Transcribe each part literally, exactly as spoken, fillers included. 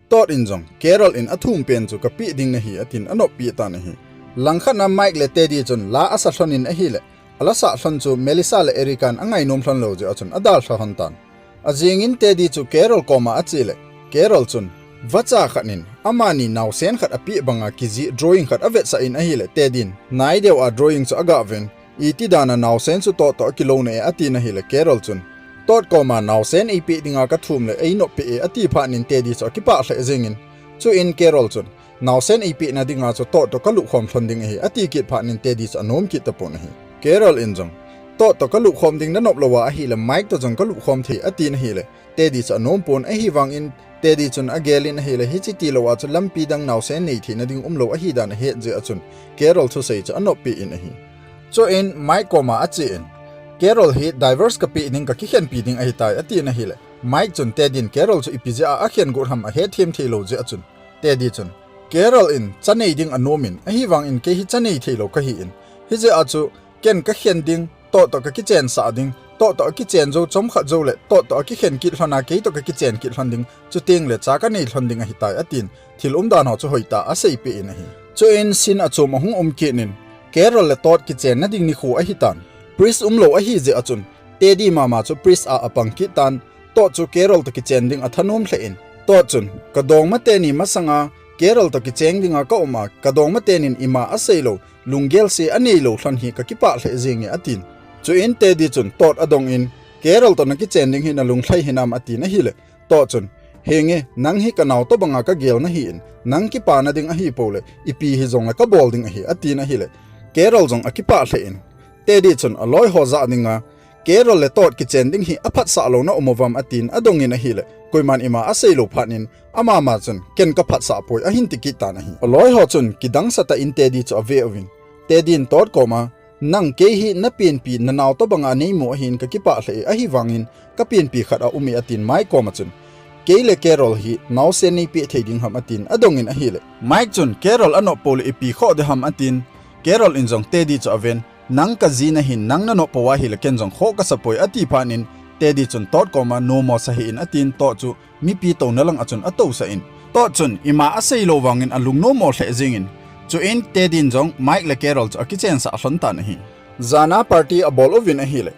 Todd in jong, Carol in athum pen chu kapeh ding nahi, atin anop peh tan ahi. Langkhat na Mike le Teddy chun la asa lhon in ahile, ala sah lhon chu Melissa le Erica in angainom lhon lou jeh a chun adalha lhon tan. Ajing in Teddy chu Carol koma ache le, Carol chun, vacha khat in, amani naosen khat apeh banga kijih drawing khat avetsah in ahile, Teddy in, nai deu a drawing chu agah ven, iti dan a naosen chu Todd toh akilou na e, atin ahile, Carol chun, Todd koma naosen eipeh dinga kathum le einop peh e, ati phat in Teddy chu akipah lheh jing in. Chuin Carol chun, naosen eipeh na dinga chu Todd toh kaluh khom lhon ding ahi, ati kit phat in Teddy chu anom kit tapon ahi. Carol in jong, Todd toh kaluh khom ding nanop lou a ahile, Mike toh jong kaluh khom thei, atin ahile, Teddy chu anom pon ahi vang in, Teddy chun agel in ahile, hiche tilou a chu lampi dang naosen nei theina ding umlou ahi dan ahet jeh a chun, Carol thusei chu anop peh in ahi. Chuin Mike koma ache in, Carol hi divorce kapeh ding, kakikhenpi ding ahitai, atin ahile, Mike chun Teddy in Carol chu ipi jeh a akhen got ham ahethem thei lou jeh a chun, Teddy chun, Carol in cha nei ding anom in, ahi vang in kei hi cha nei thei lou kahi in, hijeh a chu ken kakhen ding, Todd toh kakichen sah ding, Todd toh akichen jou chomkhat jou le, Todd toh akikhen kit lhon a kei toh kakichen kit lhon ding, chuteng le cha kanei lhon ding ahitai, atin, thil umdan ho chu hoitah a aseipeh in ahi. Chuin scene achom ahung um kit in, Carol le Todd kichenna ding nikho ahitan. Priest umlou ahi jeh a chun, Teddy mama chu priest a apang kit tan, Todd chu Carol toh kichen ding athanom lheh in, Todd chun, kadongma teni masanga, Carol toh kicheng dinga kaum a, kadongma tenin ima aseilou, lunggel se aneilou lhon hi kakipah lheh jing e, atin. Chuin Teddy chun Todd adong in, Carol toh nakichen ding hi nalung lhai hinam, atin ahile, Todd chun, henge, nang hi kanao tobanga kagel nahi in, nang kipana ding ahipou le, ipi hijongle kabol ding ahi, atin ahile, Carol jong akipah lheh in, Teddy chun aloi ho jah dinga, Carol le Todd kichen ding hi aphatsah louna um uvam, atin adong in ahile, koiman ima aseilou phat in, amama chun, ken kaphatsah poi, ahin ti kit tan ahi. Aloi ho chun kidang satah in Teddy chu ave uvin, Teddy in Todd koma, nang kei hi napenpi, nanao tobanga neimu ahin kakipah lheh e, ahi vang in kapenpi khat aum e, atin Mike koma chun, kei le Carol hi naosen neipeh thei ding ham, atin adong in ahile, Mike chun Carol anop pou le ipi khoh ding ham, atin, Carol in jong Teddy chu aven, nang kaji nahin, nang nanop pou ahile ken jong khoh kasa poi, ati phat in, Teddy chun Todd koma, nomo sa hih in, atin, Todd chu mipi touna lang a chun atousah in, Todd chun ima aseilou vang in alung nomo lheh jing in, chuin Teddy in jong Mike le Carol chu akichen sah lhon tan ahi. Jan a party abol uvin ahile,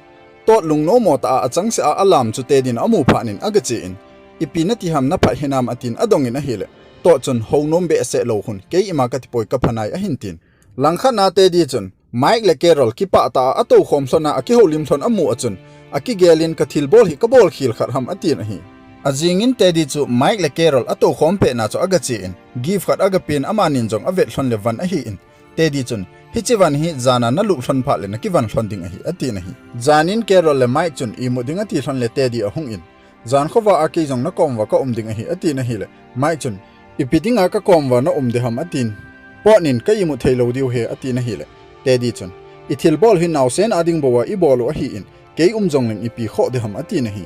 Todd lung nomo tah a achangseh a alam chu Teddy in amu phat in agache in, ipi nati ham, naphat hinam, atin adong in ahile, Todd chun, hounom behseh lou khun, kei ima kati poi, kapha nai, ahin tin. Langkhat na Teddy chun, Mike le Carol kipah tah a atoukhom lhon a akihoulim lhon amu a chun, akigel in, kathilbol hi kabol khel khat ham, atin ahi. Ajing in Teddy chu Mike le Carol atoukhom petna chu agache in, gift khat agapen, amanin jong avet lhon le van ahi in, Teddy chun, hiche van hi jan a naluh lhon phat le nakivan lhon ding ahi, atin ahi. Jan in Carol le Mike chun imut ding ati lhon le Teddy ahung in, jan khovah a kei jong nakom uva kaum ding ahi, atin ahile, Mike chun, ipi dinga kakom uva naum ding ham, atin, Todd in ka imut thei lou diu ahi, atin ahile, Teddy chun, ithilbol hi naosen a ding bou a ibol u ahi in, kei um jongleng ipi khoh ding ham, atin ahi.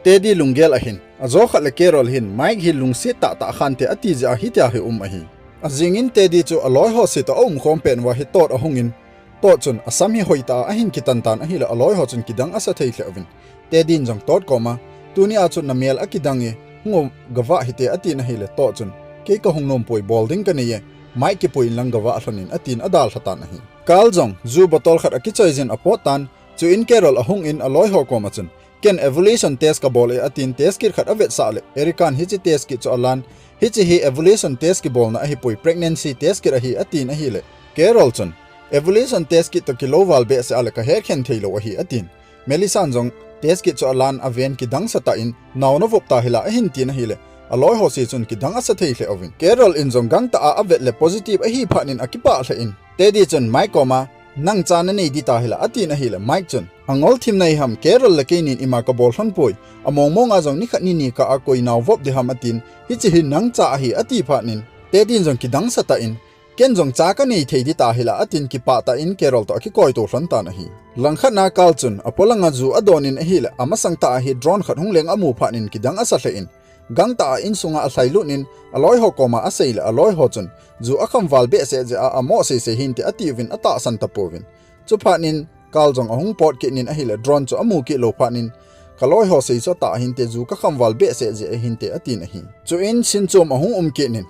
Teddy lunggel ahin, ajo khat le Carol hin Mike hi lungset tahtah khante ati jeh a hitia hi um ahi. Ajing in Teddy chu aloi ho se toh aumkhom pet uva hi Todd ahung in, Todd chun asam hi hoitah a ahin kitan tan ahile aloi ho chun kidang asa thei lheh uvin. Teddy in jong Todd koma, tunia chu namel akidang e, hung u gavah hite, atin ahile Todd chun, kei kahung nom poi, bol ding kanei e, Mike kipui in lang gavah lhon in, atin adalha tan ahi. Carl jong ju bottle khat akichoi jin apot tan, chuin Carol ahung in aloi ho koma chun, ken evolution test kabol e, atin test kit khat avetsah le, Erica in hiche test kit chu alan, hiche hi evolution test kibolna ahipoi, pregnancy test kit ahi, atin ahile, Carol chun, evolution test kit toh kilou val behseh a le kahet khen thei lou ahi, atin. Melissa in jong test kit chu alan aven, kidang satah in, nao navop ta hila, ahin tin ahile, aloi ho se chun kidang asa thei lheh uvin. Carol in jong gangtah a avet le positive ahi phat in akipah lheh in, Teddy chun Mike koma, nang cha nanei ding ta hila, atin ahile, Mike chun, angol thim nahi ham, Carol le keinin ima kabol lhon poi, among mong a jong nikhat nini kah a koi nao vop ding ham, atin, hiche hi nang cha ahi, ati phat in, Teddy in jong kidang satah in, ken jong cha kanei thei ding ta hila, atin kipah tah in Carol toh akikoito lhon tan ahi. Langkhat na Carl chun apolanga ju adon in ahile, amasang tah a hi drone khat hung leng amu phat in kidang asa lheh in, gangtah a insunga alhailut in, aloi ho koma asei le aloi ho chun, ju akham val behseh jeh a amoh seisei hinte, ati uvin atahsan tapouvin. Chuphat in Carl jong ahung pot kit in ahile, drone chu amu kit lou phat in, Kaloi ho sei chu atah ahinte, ju kakham val behseh jeh ahinte, atin ahi. Chuin scene chom ahung um kit in,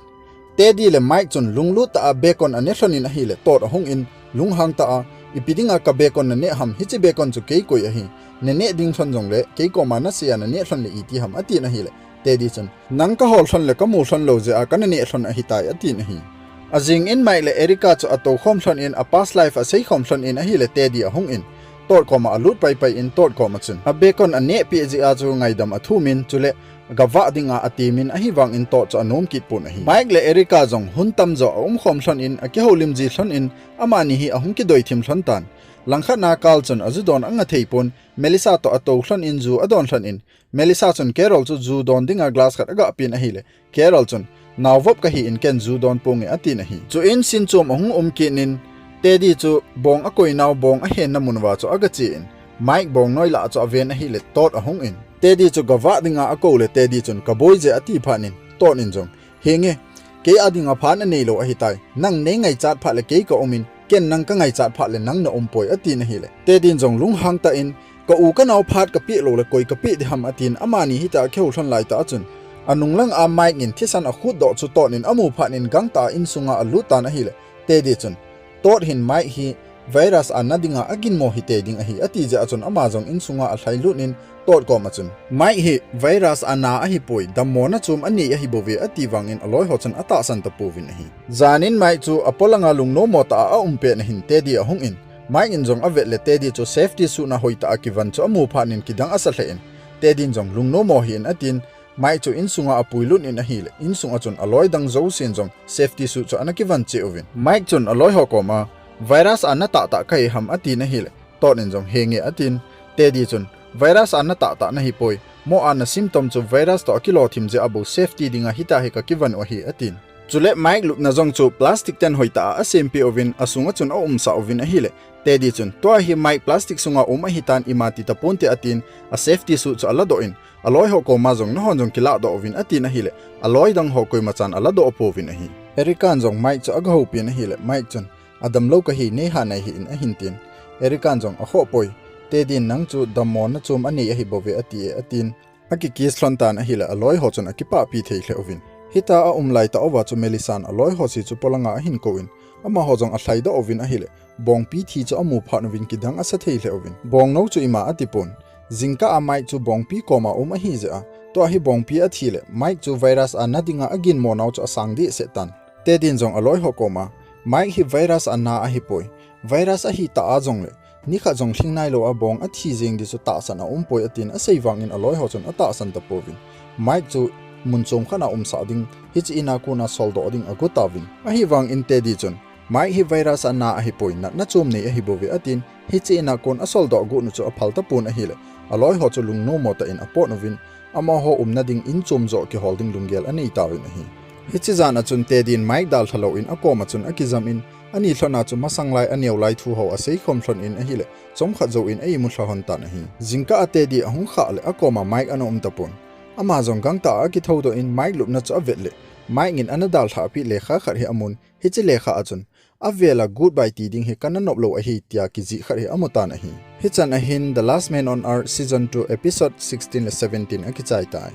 Teddy le Mike chun lunglut tah a bacon ane lhon in ahile, Todd ahung in, lunghang tah a, ipi dinga ka bacon naneh ham, hiche bacon chu kei koi ahi, naneh ding lhon jongle, kei koma nasei a naneh lhon le iti ham, atin ahile, Teddy chun, nang kahol lhon le kamu lhon lou jeh a kana neh lhon ahitai, atin ahi. Ajing in Mike le Erica chu atou khom lhon in, a past life asei khom lhon in ahile, Teddy ahung in, Todd koma alut paipai in, Todd koma chun, a bacon aneh peh jeh a chu ngaidam athum in, chule gavah dinga atem in, ahivang in Todd chu anom kit pon ahi. Mike le Erica jong hun tamjo aum khom lhon in, akihoulim ji lhon in, amani hi ahung kidoi thim lhon tan. Langkhat na Carl chun aju don anga thei pon, Melissa toh atou lhon in ju adon lhon in, Melissa chun Carol chu ju don dinga glass khat agah pen ahile, Carol chun, naovop kahi in ken ju don ponge, atin ahi. Chuin scene chom ahung um kit in, Teddy chu bong akoi nau bong ahenna mun uva chu aga che in, Mike bong noi lah a chu aven ahile, Todd ahung in, Teddy chu gavah dinga akou le, Teddy chun, kaboi je, ati phat in, Todd in jong, henge, kei a dinga phat anei lou ahitai, nang nei ngaichat phat le kei ka um in, ken nang ka ngaichat phat le nang na um poi, atin ahile, Teddy in jong lunghang tah in, ka u ka nao phat kapeh lou le koi kapeh ding ham, atin, amani hitia akihou lhon lai tah a chun, anung lang a Mike in thisan akhut doh chu Todd in amu phat in gangtah a insunga alut tan ahile, Teddy chun, Todd hin Mike hi virus ana dinga aginmo hitei ding ahi, ati jeh a chun ama jong insunga alhai lut in, Todd koma chun, Mike hi virus ana ahipoi, dammona chom anei ahi bouve, ati vang in aloi ho chun atahsan tapouvin ahi. Jan in Mike chu apolanga lungnommo tah a aum pet na hin Teddy ahung in, Mike in jong avet le Teddy chu safety suit na hoitah a kivan chu amu phat in kidang asa lheh in, Teddy in jong lungnommo hih in atin, Mike chu insunga apuilut in ahile, insunga chun aloi dang jousen jong safety suit chu ana kivan cheh uvin. Mike chun aloi ho koma, virus ana tahtah kahi ham, atin ahile, Todd in jong henge atin, Teddy chun, virus ana tahtah nahipoi, mo a na symptom chu virus toh akilo thim jeh a bou safety dinga hitia hi kakivan u ahi, atin. Chule Mike lupna jong chu plastic ten hoitah a asempeh uvin, asunga chun aumsah uvin ahile, Teddy chun, tua hi Mike plastic sunga um ahitan ima ti taponte, atin, a safety suit chu aladoh in, aloi ho koma jong nahon jong kilahdoh uvin, atin ahile, aloi dang ho koima chan aladoh pouvin ahi. Erica in jong Mike chu agahoupi in ahile, Mike chun, adamlou kahi, nei ha nai hih in ahin tin. Erica in jong, akhoh poi, Teddy in nang chu dammona chom anei ahi bouve, ati e, atin, akikiss lhon tan ahile, aloi ho chun akipahpi thei lheh uvin. Hitia aum lai tah uva chu Melissa in aloi ho se chu polanga ahin kou in, amaho jong alhaidoh uvin ahile, bongpi thi chu amu phat uvin kidang asa thei lheh uvin. Bongnou chu ima atipon. Jingkah a Mike chu bongpi koma um ahi jeh a, tua hi bongpi athi le, Mike chu virus ana dinga aginmo nau chu asang dehset tan. Teddy in jong aloi ho koma, Mike hi virus ana ahipoi, virus ahitah a jongle, nikhat jong lhing nailou a bong athi jeng ding chu tahsan aumpoi, atin asei vang in aloi ho chun atahsan tapouvin, Mike chu mun chom khat a umsah ding, hiche in a kona soldoh ding ago tauvin. Ahivang in Teddy chun, Mike hi virus ana ahipoi, natna chom nei ahi bouve, atin, hiche in a kon asoldoh got u chu aphal tapon ahile, aloi ho chu lungnommo tah in apot uvin, amaho umna ding in chom joh kihol ding lunggel anei tauvin ahi. Hiche jan a chun Teddy in Mike dalha lou in akoma chun akijam in, ani lhon a chu masang lai aneo lai thu ho asei khom lhon in ahile, chomkhat jouvin a-imu lha lhon tan ahi. Jingkah a Teddy ahung khah le akoma Mike ana um tapon. Ama jong gangtah a akithoudoh in Mike lupna chu avet le, Mike in ana dalhah peh lekha khat hi amun, hiche lekha a chun, avel a goodbye ti ding hi kana nop lou ahi, tia kijih khat hi amu tan ahi. Hichan a hin The Last Man on Earth Season two Episode sixteen le seventeen akichai tai.